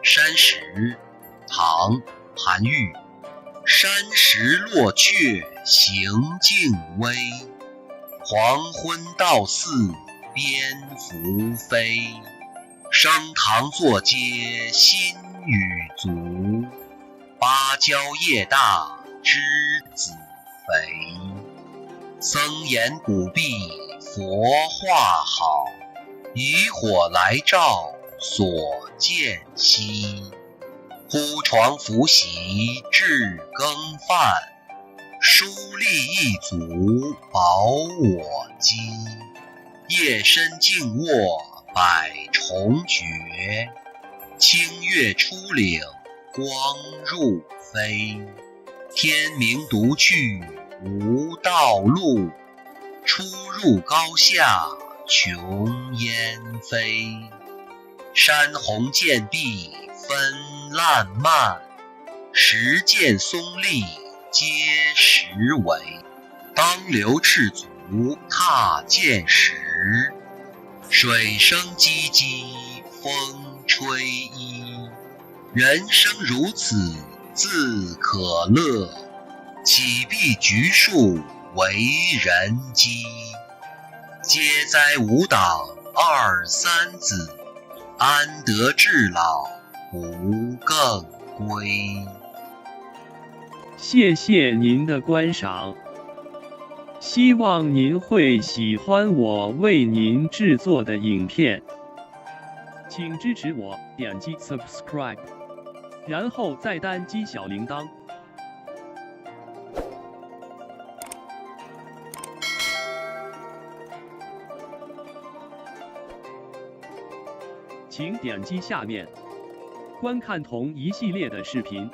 山石，唐·韩愈。山石落雀行径微，黄昏到寺蝙蝠飞。升堂坐阶新雨足，芭蕉叶大栀子肥。僧言古壁佛画好，以火来照所见稀。铺床拂席置羹饭，书立一足饱我饥。夜深静卧百虫绝，清月出岭光入扉。天明独去无道路，出入高下穷烟飞。山红涧碧纷烂漫，石涧松栎皆石为。当流赤足踏涧石，水声唧唧风吹衣。人生如此自可乐，岂必橘树为人讥。嗟哉吾党二三子，安得至老不更归。谢谢您的观赏，希望您会喜欢我为您制作的影片，请支持我点击 subscribe，然后再单击小铃铛。请点击下面观看同一系列的视频。